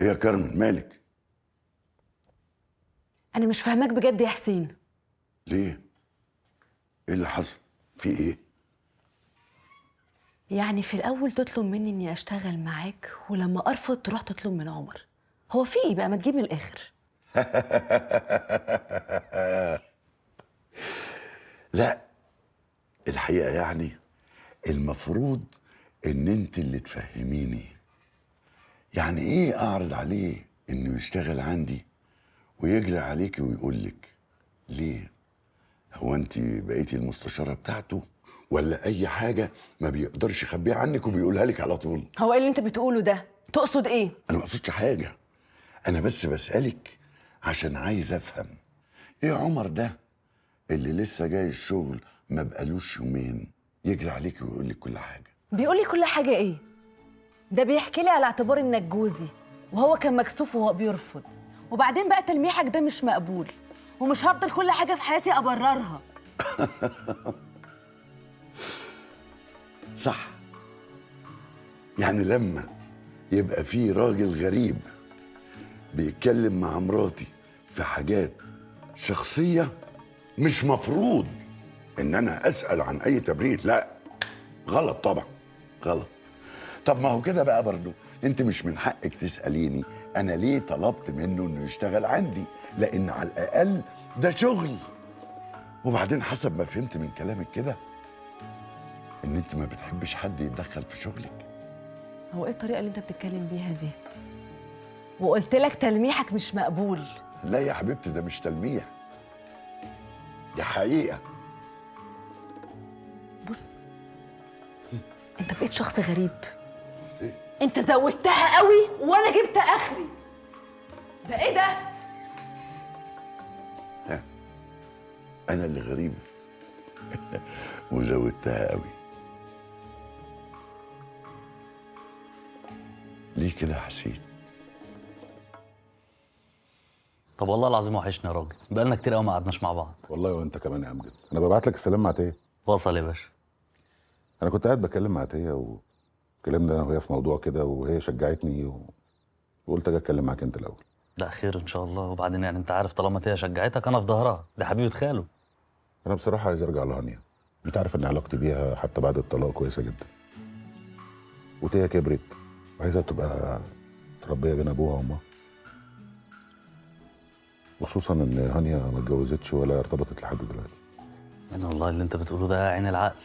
ايه يا كارمن مالك؟ انا مش فاهماك بجد يا حسين. ليه؟ ايه اللي حصل؟ في ايه؟ يعني في الاول تطلب مني اني اشتغل معاك، ولما ارفض تروح تطلب من عمر. هو في ايه بقى؟ ما تجيب من الاخر. لا الحقيقة يعني المفروض ان انت اللي تفهميني يعني ايه اعرض عليه انه يشتغل عندي ويجري عليكي ويقول لك ليه؟ هو انت بقيتي المستشارة بتاعته ولا اي حاجة ما بيقدرش يخبيها عنك وبيقولها لك على طول؟ هو ايه اللي انت بتقوله ده؟ تقصد ايه؟ انا ما اقصدش حاجة، انا بس بسالك عشان عايز افهم ايه عمر ده اللي لسه جاي الشغل ما بقالوش يومين يجري عليك ويقول لك كل حاجة. بيقول لي كل حاجة ايه؟ ده بيحكي لي على اعتبار انك جوزي، وهو كان مكسوف وهو بيرفض. وبعدين بقى تلميحك ده مش مقبول، ومش هفضل كل حاجة في حياتي ابررها. صح، يعني لما يبقى في راجل غريب بيتكلم مع مراتي في حاجات شخصية مش مفروض ان انا اسأل عن اي تبرير. لا غلط طبعا، غلط. طب ما هو كده بقى برضو انت مش من حقك تسأليني انا ليه طلبت منه انه يشتغل عندي، لان على الاقل ده شغل. وبعدين حسب ما فهمت من كلامك كده ان انت ما بتحبش حد يتدخل في شغلك. هو ايه الطريقة اللي انت بتتكلم بيها دي؟ وقلت لك تلميحك مش مقبول. لا يا حبيبتي ده مش تلميح، دي حقيقة. بص انت بقيت شخص غريب. إيه؟ انت زودتها قوي وانا جبت اخري. ده ايه ده؟ لا انا اللي غريب وزودتها قوي. ليه كده يا حسين؟ طب والله العظيم وحشني يا راجل، بقالنا كتير قوي ما قعدناش مع بعض. والله وانت كمان يا امجد. انا ببعت لك السلام مع تيه. وصل يا باشا. انا كنت قاعد بكلم مع تيه وكلمنا انا وهي في موضوع كده، وهي شجعتني وقلت اجي اتكلم معاك انت الاول. لا خير ان شاء الله. وبعدين يعني انت عارف طالما تيه شجعتك انا في ظهرها، ده حبيبه خاله. انا بصراحة عايز ارجع لهانيا. انت عارف ان علاقتي بيها حتى بعد الطلاق كويسة جدا، وتيه كبرت وعايزها تبقى تربيه بين ابوها وامها، وخصوصا ان هانيا ما اتجوزتش ولا ارتبطت لحد دلوقتي. انا والله اللي انت بتقوله ده عين العقل.